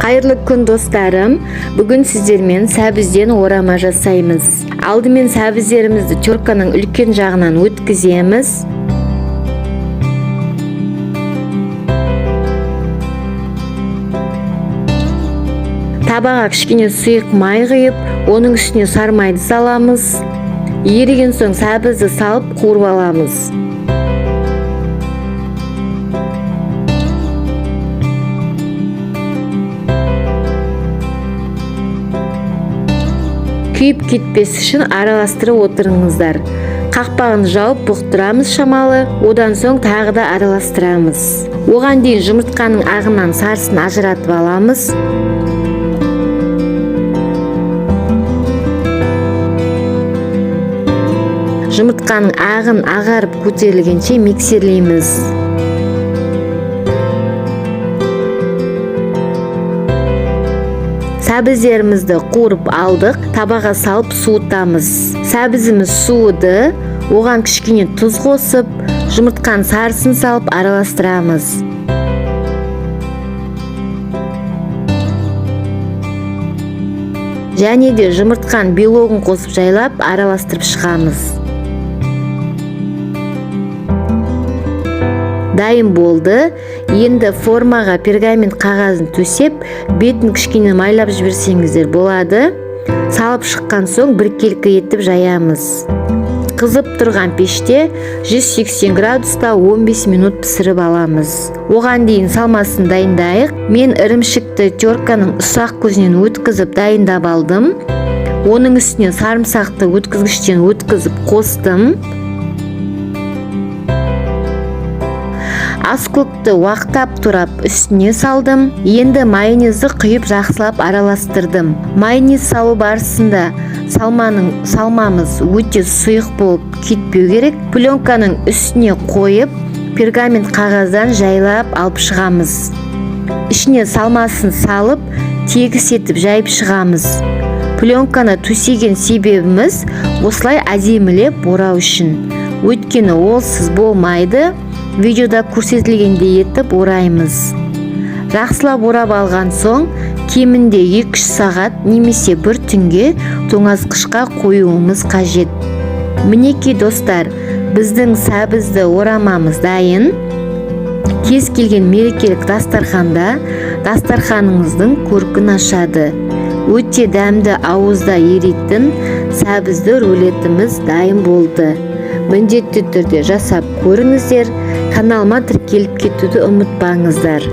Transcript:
Қайырлы күн, достарым! Бүгін сіздермен сәбізден орама жасаймыз. Алдымен сәбіздерімізді терканың үлкен жағынан өткіземіз. Табаға кішкене сұйық май құйып, оның үстіне сармайды саламыз. Еріген соң сәбізді салып қуырып аламыз. Күйіп кетпес үшін араластырып отырыңыздар. Қақпағын жауып бұқтырамыз шамалы, одан соң тағы да араластырамыз. Оған дейін жұмыртқаның ағынан сарысын ажыратып аламыз. Жұмыртқаның ағын ағарып көтерілгенше миксерлейміз. Сәбіздерімізді қуырып алдық, табаға салып суытамыз. Сәбізіміз суыды, оған кішкене тұз қосып, жұмыртқаның сарысын салып араластырамыз. Және де жұмыртқаның белогын қосып жайлап араластырып шығамыз. Дайын болды. Енді формаға пергамент қағазын төсеп, бетін кішкене майлап жіберсеңіздер болады. Салып шыққан соң біркелкі етіп жаямыз. Қызып тұрған пеште 180 градуста 15 минут пісіріп аламыз. Оған дейін салмасын дайындайық. Мен ірімшікті терканың ұсақ көзінен өткізіп дайындап алдым. Оның үстіне сарымсақты өткізгіштен өткізіп қостым. Аскөкті уақтап турап үстіне салдым. Енді майонезді құйып жақсылап араластырдым. Майонез салу барысында салмамыз өте сұйық болып кетпеу керек. Пленканың үстіне қойып, пергамент қағаздан жайлап алып шығамыз. Ішіне салмасын салып, тегіс етіп жайып шығамыз. Пленканы төсеген себебіміз осылай әдемілеп орау үшін. Өйткені олсыз болмайды. Видеода көрсетілгендей етіп ораймыз. Жақсылап орап алған соң кемінде 2-3 сағат немесе бір түнге тоңазытқышқа қоюымыз қажет. Мінекей, достар, біздің сәбізді орамамыз дайын. Кез келген мерекелік дастарханда дастарханыңыздың көркін ашады. Өте дәмді, ауызда еритін сәбізді рулетіміз дайын болды. Міндетті түрде жасап көріңіздер. Каналыма тіркеліп кетуді ұмытпаңыздар.